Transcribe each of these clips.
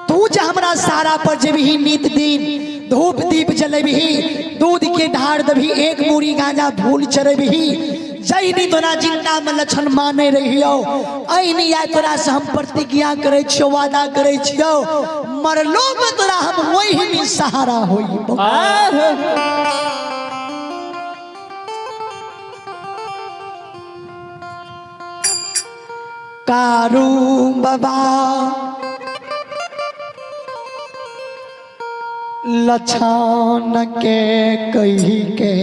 तू जे हमरा सारा पर जेबही नित दिन धूप दीप जलेबही, दूध के ढार देबही, एक मूड़ी गांजा भूल चढ़ेबही, जैनी तोरा जिंदा में लक्षण माने रहियो, ऐनी आय तोरा से हम प्रतिज्ञा करे छियो, वादा करे छियो, मरलो में तोरा हम वही में सहारा होइबो। कारू बाबा लछन के कही के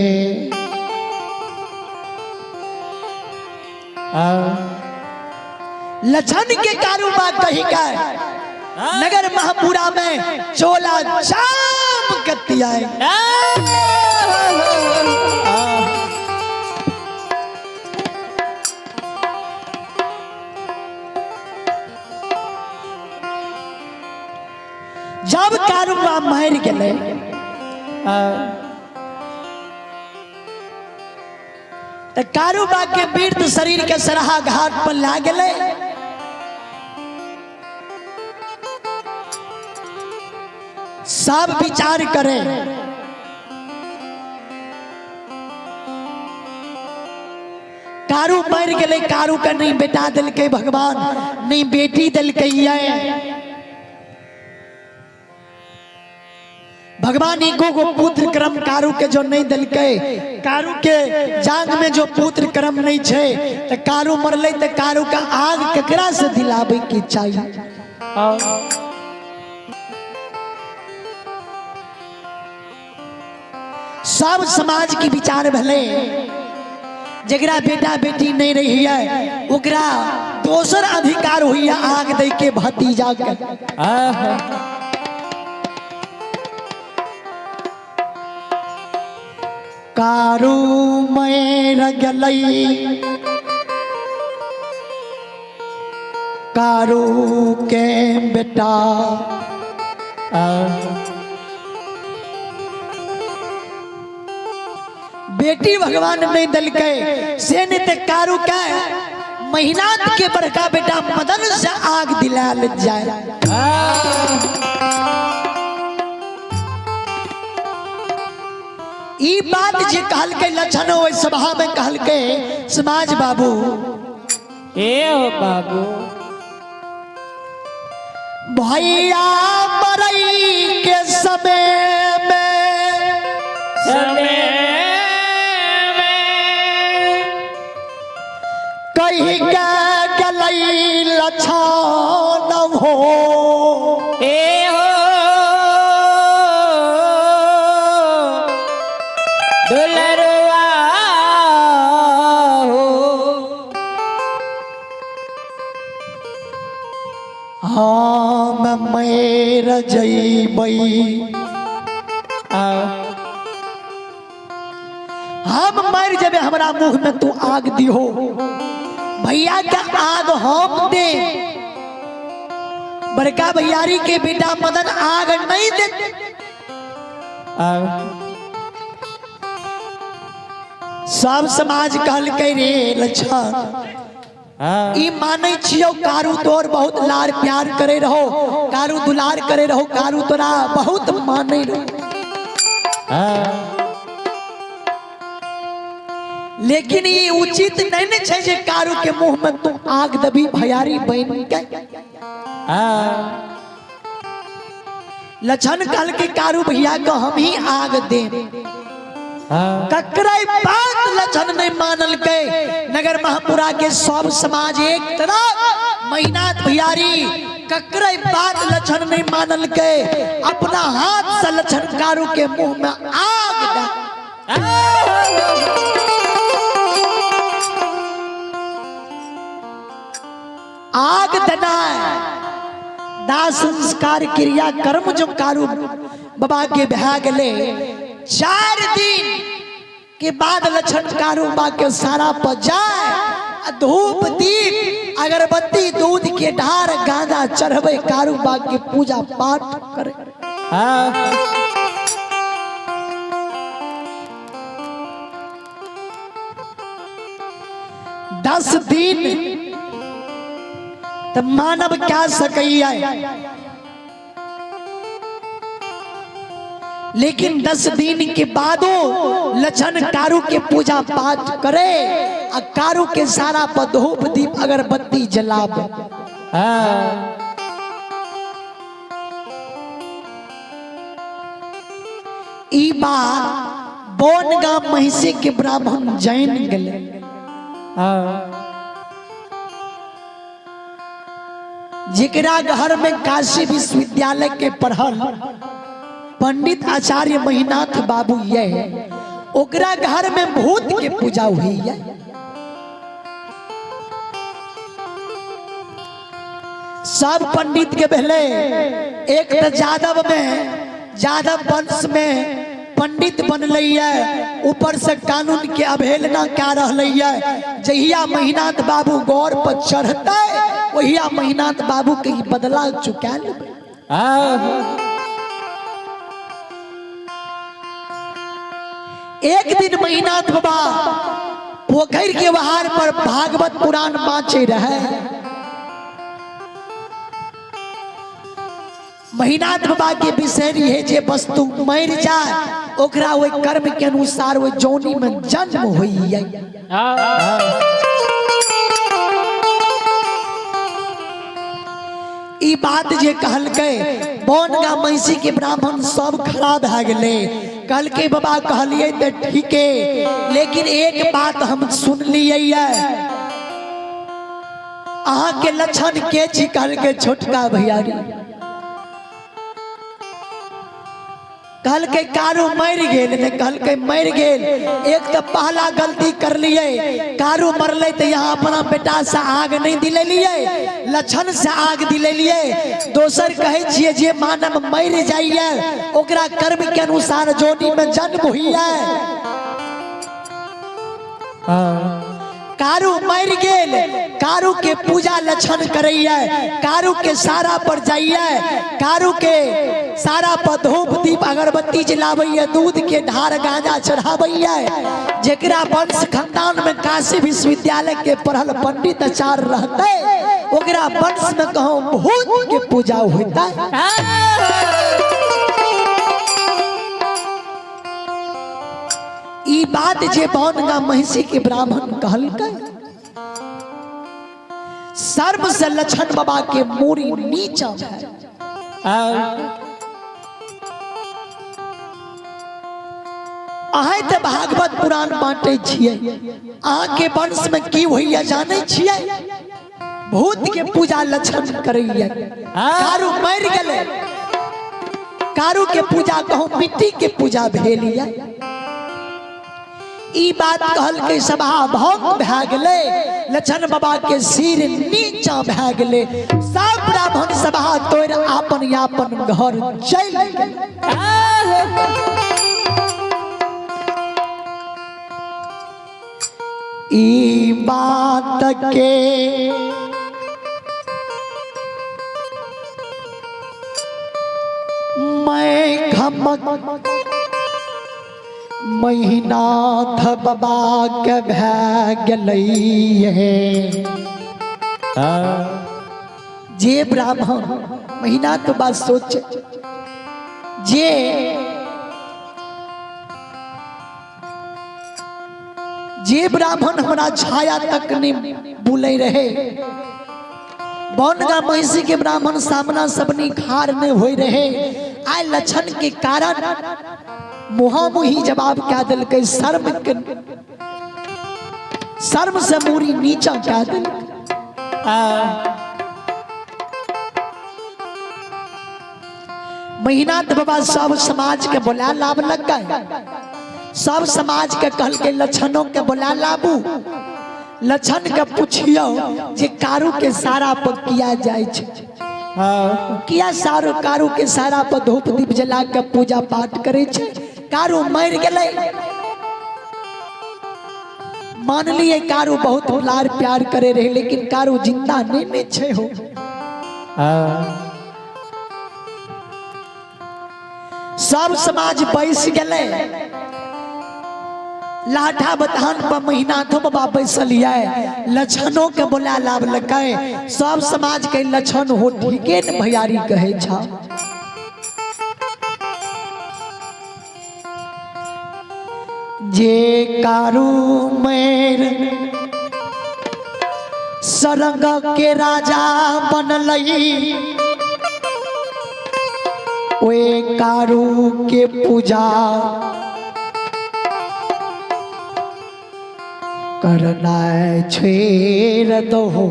लछन के कारू बा कही के नगर महापुरा में चोला जाम कतियाए। जब कारुआ मर गेलै तऽ कारूबा के वृद्ध शरीर के सरहा घाट पर ला गेलै। सब विचार करे, कारू मर गेलै, कारू के नहीं बेटा देलकै भगवान, नहीं बेटी देलकै। ये भगवान एको गो पुत्र क्रम कारू के जो नहीं देलकै, कारू के जांग में जो पुत्र क्रम नहीं छै, तऽ कारू मरलै तऽ कारू का आग केकरा से दिलाबै के चाहिए? सब समाज की विचार भले जकरा बेटा बेटी नहीं रही है ओकरा दोसर अधिकार हुई आग दे के भतीजा के। कारू मैर गलई कारू के बेटा, बेटी भगवान नहीं दिलकै से नहीं ते कारू के महीनात के बड़का बेटा मदन से आग दिलाल जाए। ई बात जे कहलकै लक्षण ओहि सभा में कहलकै समाज बाबू, ए हो बाबू भैया मरई के समय में समय में कही के गलई लक्षण हो, ए हो दुलरुआ हो, हम मैर जइबै, हम मर जेबै, हमरा मुंह में तू आग दिहो, भैया के आग हम दे। बड़का भैयारी के बेटा मदन आग नहीं दे। सब समाज कहलकै रे लक्षण, ई मानै छियौ कारू तोर बहुत लार प्यार करे रहो, कारू दुलार करे रहो, कारू तोरा बहुत मानै रहो, लेकिन ई उचित नहीं ने छै जे कारू के मुंह में तू आग दबी भयारी बन के। लक्षण कहल के कारू भैया को हम ही आग दे। ककरे बात लक्षण नहीं मानल के नगर महापुरा के सब समाज एक तरफ महीनाथ भैयारी ककरे बात लक्षण नहीं मानल के अपना हाथ से लक्षण कारू के मुंह में आग डाल। आग देनाय दाह संस्कार क्रिया कर्म जो कारू बाबा के भए गेलै, 4 दिन के बाद लक्षण कारू बाबा के सारा पर जाए आ धूप दीप अगरबत्ती दूध के ढार गांजा चढ़बै कारू बाबा के पूजा पाठ करे। 10 दिन तऽ मानव कए सकैया, लेकिन 10 दिन के बादो लछन कारू के पूजा पाठ करे आ कारू के सारा पर धूप दीप अगरबत्ती जलावे। ई बात बोनगांव महिषी के ब्राह्मण जैन गेले। जेकरा घर में काशी विश्वविद्यालय के पढ़ल पंडित आचार्य महिनाथ बाबू ये, ओकरा घर में भूत के पूजा हुई है। सब पंडित के भेले। एक तो यादव में, यादव वंश में पंडित बनले है, ऊपर से कानून के अवहेलना क्या रहले है। जहिया महिनाथ बाबू गौर पर चढ़ते, वहिया महिनाथ बाबू के ई बदला चुका लेबै। एक दिन महिनाथ बाबा पोखर के बहार पर भागवत पुराण बाँचे रहे। महिनाथ बाबा के विषय है, जे वस्तु मर जाए, ओकरा ओहि कर्म के अनुसार ओहि जोनी में जन्म होइए। ई बात जे कहलकै, बोनगा महिषी के ब्राह्मण सब खड़ा भए गेलै। कहलकै, बाबा, कहलियै तऽ ठीके, लेकिन एक बात हम सुनलियै ये, अहाँके लक्षण के छी? कहलकै, छोटका भैयारी। कहलकै, कारू मरि गेल ने? कहलकै, मरि गेल। एक तऽ पहला गलती करलियै, कारू मरलै तऽ यहाँ अपना बेटा से आग नहीं दिलेलियै, लक्षण से आग दिलेलियै। दोसर कहै छियै जे मानव मरि जाइए, ओकरा कर्म के अनुसार जोनी में जन्म होइए। कारू मरि गेल, कारू के पूजा लक्षण करैया, कारू के सारा पर जाइए, कारू के सारा पर धूप दीप अगरबत्ती जलाबैया, दूध के ढार गांजा चढ़ाबैया। जेकरा वंश खानदान में काशी विश्वविद्यालय के पढ़ल पंडित आचार्य रहते, ओकरा वंश में कहूँ भूत के पूजा होता? ई बात जे बनगा महिषी के ब्राह्मण कहलकै, सर्व से लक्षण बाबा के मूड़ी नीचा भए। अहें तऽ भागवत पुराण बांटे छियै, अहाँ के वंश में की होइया जानै छियै? भूत के पूजा लक्षण करैया। कारू मरि गेलै, कारू के पूजा कहूँ मिट्टी के पूजा भेल या? ई बात कहलकै, सभा भंग भए गेलै, लक्षण बाबा के सिर नीचा भए गेलै। सब ब्राह्मण सभा तोड़ि आपन यापन घर चलि गेलै। ई बात के मैं खमक महिनाथ बाबा के भए गेलै हे। जे ब्राह्मण महिनाथ बाबा सोच जे जे ब्राह्मण हमरा छाया तक नहीं बुलै रहे, बनगा महिषी के ब्राह्मण सामना सबनी खार नहीं होई रहे, आइ लक्षण के कारण मुहामुही जवाब क्या दिलकै, शर्म के शर्म से मूरी नीचा क्या दिलकै। महिनाथ बाबा सब समाज के बोला लाभ लग गए। सब समाज के कहलकै, लक्षणों के बोला लाबू, लक्षण के पुछियो जे कारू के सारा पर किया जाय छै, किया सारो कारू के सारा पर धूप दीप जला के पूजा पाठ करे छै? कारू मरि गेलै, मान लिए कारू बहुत लार प्यार करे रहे, लेकिन कारू जिंदा नहीं ने छै हो। सब समाज बैस गेलै। लाठा बथान पर महीना तो बाबा बैसल ये लक्षणों के बोला लाभ लकै सब समाज के लक्षण हो ठीके न भैयारी कहे छा। जे कारू मेर सरंग के राजा बनलई ओए कारू के पूजा करना छेड़ दहो।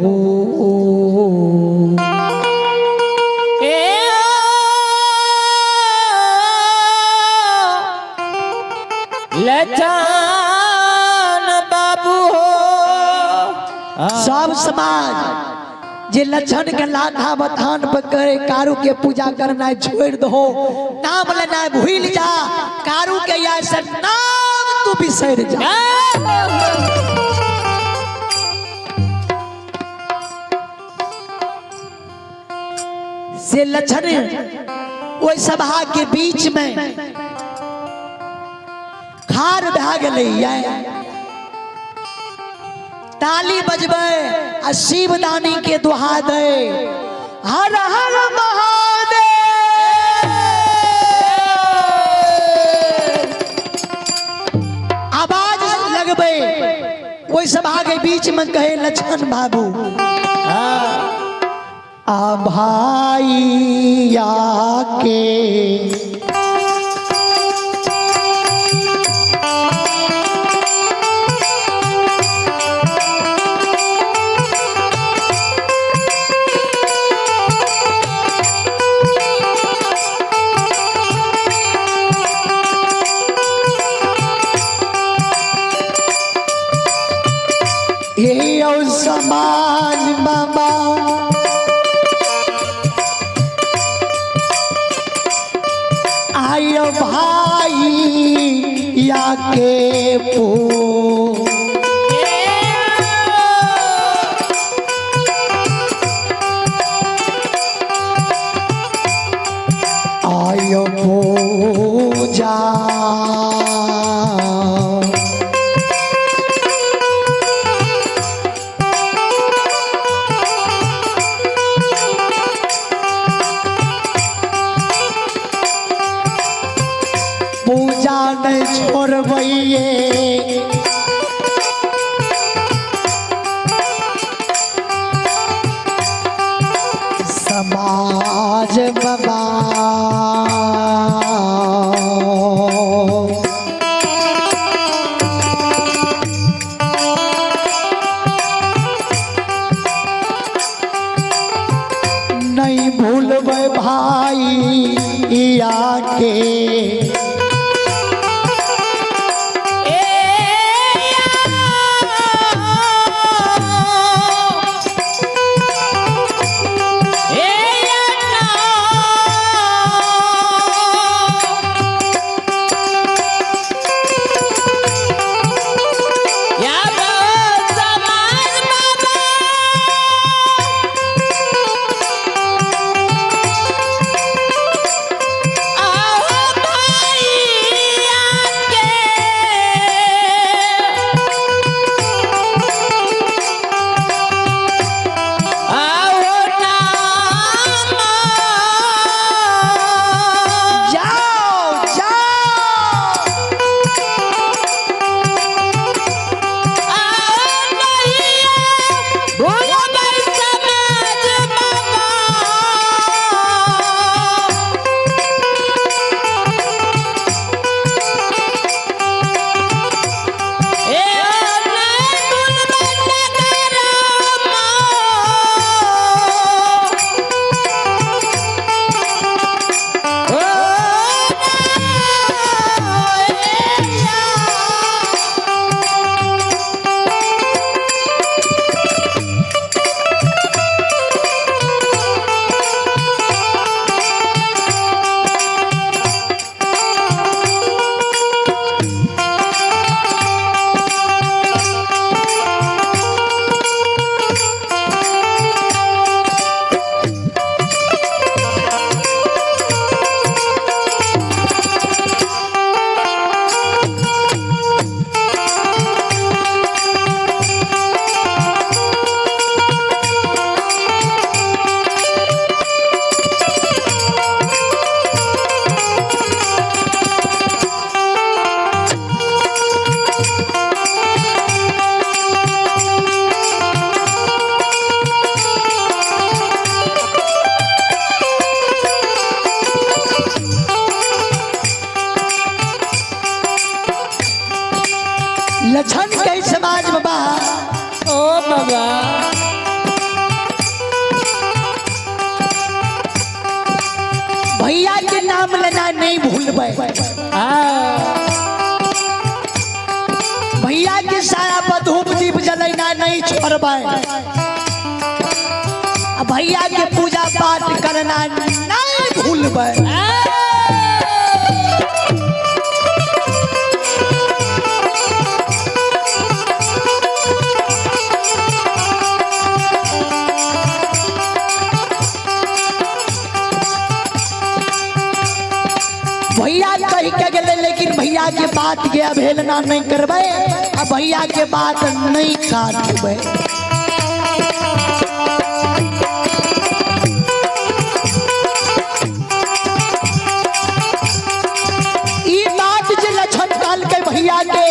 ए लचान बाबू हो। सब समाज जे लक्षण के लाठा बथान पर करे कारू के पूजा करना छोड़ दो, नाम लेना भूल जा, कारू के या से नाम तू बिसर जा। से लक्षण ओहि सभा के बीच में खार भए गेलै, ताली बजबै आ शिवदानी के दुहा दे हर हर महादेव। आवाज लगबै ओहि सभा के बीच में कहे लक्ष्मण बाबू आ भाई आके ये औ समाज बाबा आयो भाई या के पो आयो पूजा पूजा नहीं छोड़बैये समाज बाबा नहीं भूलबै भाई आके समाज बाबा नहीं भूलबै। भैया के साया पर धूप दीप जलेना नहीं छोड़बै, आ भैया के पूजा पाठ करना नहीं भूलबै। भैया कह के गेलै, लेकिन भैया के बात के अवहेलना नहीं करबै आ भैया के बात नहीं काटबै। ई बात जे लक्षण कहलकै, भैया के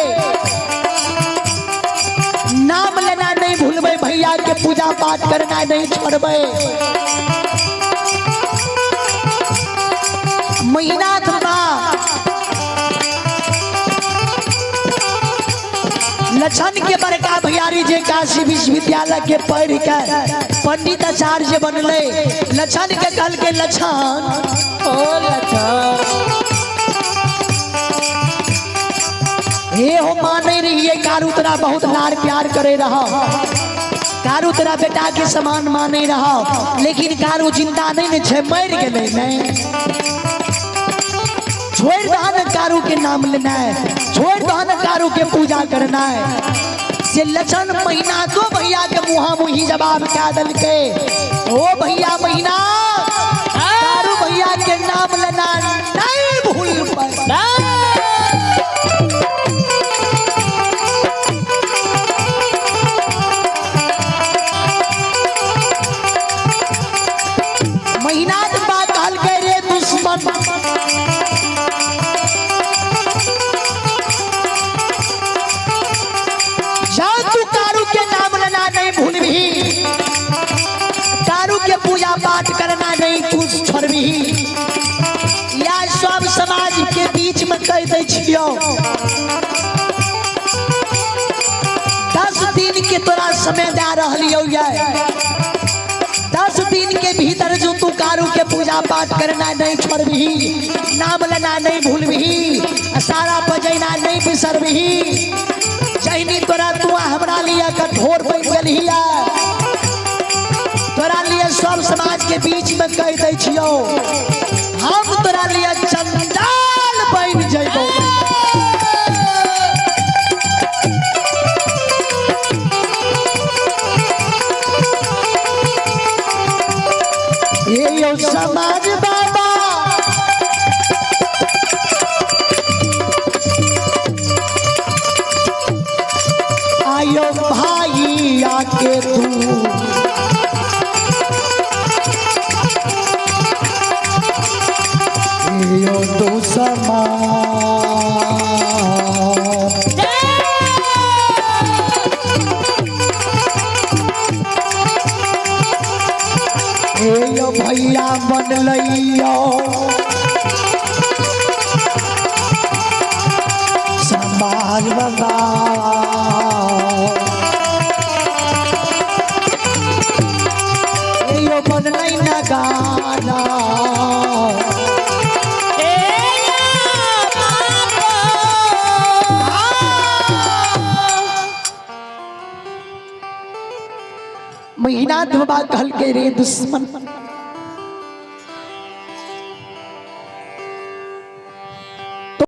नाम लेना नहीं भूलबै, भैया के पूजा पाठ करना नहीं छोड़बै। महिनाथ माँ लक्षण के बड़का भैयारी जे काशी विश्वविद्यालय के पढ़ के पंडित आचार्य बनले, लक्षण के कहल के, लक्षण ओ लक्षण, हे हो माने रहिए कारू तोरा बहुत लाड़ प्यार करे रहा, कारू तोरा बेटा के समान माने रहा, लेकिन कारू जिंदा नहीं ने छे, मर गेलै। नहीं छोड़ दहा न कारू के नाम लेना है, छोड़ दहा न कारू के पूजा करना है। से लक्षण महीना दो भैया के मुहा मुही जवाब क्या दलके, ओ भैया महीना, कारू भैया के नाम लेना नहीं भूल पाए। महीना के बाद कहलकै, रे दुश्मन, जा तू कारू के नाम लेना नहीं भूलबही, कारू के पूजा पाठ करना नहीं तू छोड़बही, या सब समाज के बीच में कह दै छियौ, 10 दिन के तोरा समय दे रहलियौ ये, 10 दिन के भीतर जो तू कारू के पूजा पाठ करना नहीं छोड़बही, नाम लेना नहीं भूलबही, आ सारा बजैना नहीं बिसरबही, जहिनी तोरा तू हमरा लिए कठोर बन गेलही, तोरा लिए सब समाज के बीच में कह दै छियौ, हम तोरा लिए चंडाल बन जइबौ। ये यो समाज बाबा, आयो भाई आके तू यो तू समाज। ए यो भैया बनलैयो समाज बाबा, ए यो बनलै न गाना। ए बाबा। महीना बाबा कहलकै, रे दुश्मन,